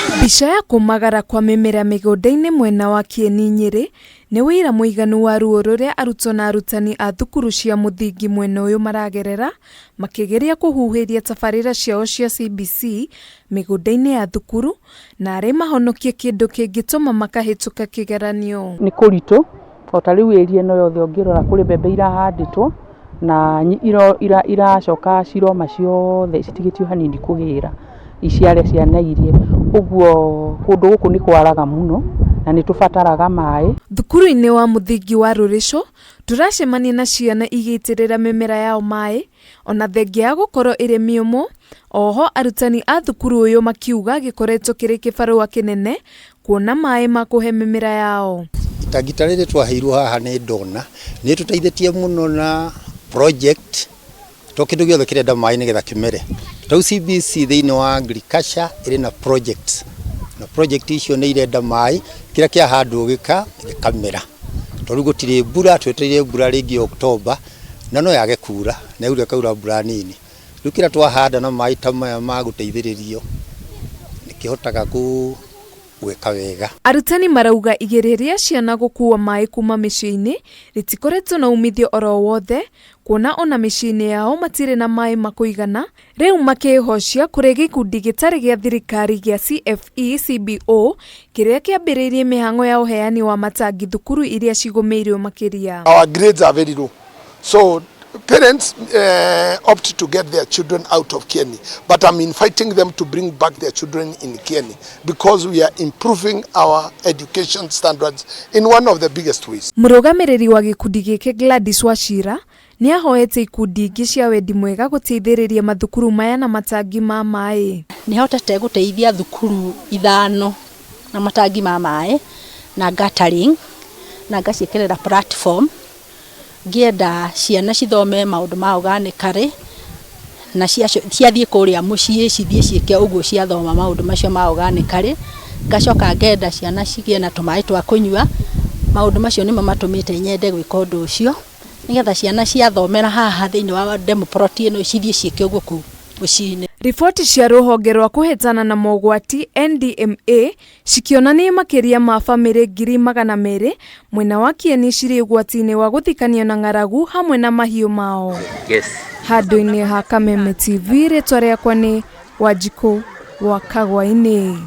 Mbica ya kũmagara kwa mĩmera mĩgũnda-inĩ mwena wa Kieni Nyĩrĩ nĩ ũira mũiganu wa ruo rũrĩa arutwo na arutani a thukuru cia mũthingi mwena ũyũ maragerera makĩgeria kũhuhĩria tabarĩra ciao cia CBC mĩgũnda-inĩ ya thukuru na arĩ mahonokie kĩndũ kĩngĩtũma makahĩtũka kĩgeranio. Nĩ kũritũ, o ta rĩu area ĩno yothe ũngĩrora kũrĩ mbembe irahandĩtwo na iracoka ciroma ciothe citigĩtio hanini kũhĩra iciare ciana irie. Ũguo kũndũ gũkũ nĩ kwaraga mũno na nĩ tũbataraga maĩ. Thukuru-inĩ wa mũthingi wa Rũrĩcũ tũracemania na ciana igĩitĩrĩra mĩmera yao maĩ ona thengia ya gũkorwo ĩrĩ mĩũmũ. Oho arutani a thukuru ũyũ makiuga gĩkoretwo kĩrĩ kĩbarũa kĩnene kuona maĩ ma kũhe mĩmera yao. Itangi ta rĩrĩ twaheirwo haha nĩ ndona nĩ tũteithĩtie mũno na project to kĩndũ gĩothe kĩrenda maĩ nĩgetha kĩmere. Rĩu CBC thĩinĩ wa agriculture ĩrĩ na projects na project icio nĩ irenda maĩ kĩrĩa kĩahandwo gĩkamera. Tondũ rĩu gũtirĩ mbura twetereire mbura rĩngĩ October na no yage kura na yaura ĩkaura mbura nini. Rĩu kĩrĩa twahanda na maĩ ta maya ma gũteithĩrĩrio nĩ kĩhotaga gwĩka wega. Arutani marauga igeria rĩa ciana gũkua maĩ kuma mĩciĩ-inĩ rĩtikoretwo na umithio oro wothe kuona ona mĩciĩ-inĩ yao matirĩ na maĩ ma kũigana, rĩu makĩĩhocia kũrĩ gĩkundi gĩtarĩ gĩa thirikari gĩa CFE CBO kĩrĩa kĩambĩrĩirie mĩhang'o ya ũheani wa matangi thukuru iria cigũmĩirwo makĩria. Our grades are very low. So parents opt to get their children out of Kieni, but I'm inviting them to bring back their children in Kieni because we are improving our education standards in one of the biggest ways. Mũrũgamĩrĩri wa gĩkundi gĩkĩ Gladys Wachira nĩ ahoete ikundi ingĩ cia wendi mwega gũteithĩrĩria mathukuru maya na matangi ma maĩ. Nĩ hotete gũteithia thukuru 5 na matangi ma maĩ na guttering na ngaciĩkĩrĩra platform ngĩenda ciana cithome maũndũ ma organically na ciathiĩ kũrĩa mũciĩ cithiĩ ciĩke ũguo ciathoma maũndũ macio ma organically. Ngacoka ngenda ciana cigĩe na tũmaĩ twa kũnyua. Maũndũ macio nĩmo matũmĩte nyende gwĩka ũndũ ũcio nĩgetha ciana ciathomera haha thĩinĩ wa demo plot ĩno cithiĩ ciĩke ũguo kũu mũciĩ-inĩ. Riboti cia rũhonge rwa kũhetana na mogwati NDMA cikĩonania makĩria ma bamĩrĩ 200,000 mwena wa Kieni cirĩ ũgwati-inĩ wa gũthikanio na ng'aragu hamwe na mahiũ mao. Yes. Handũ-inĩ ha Kameme TV, rĩtwa rĩakwa nĩ Wanjikũ wa Kagwainĩ.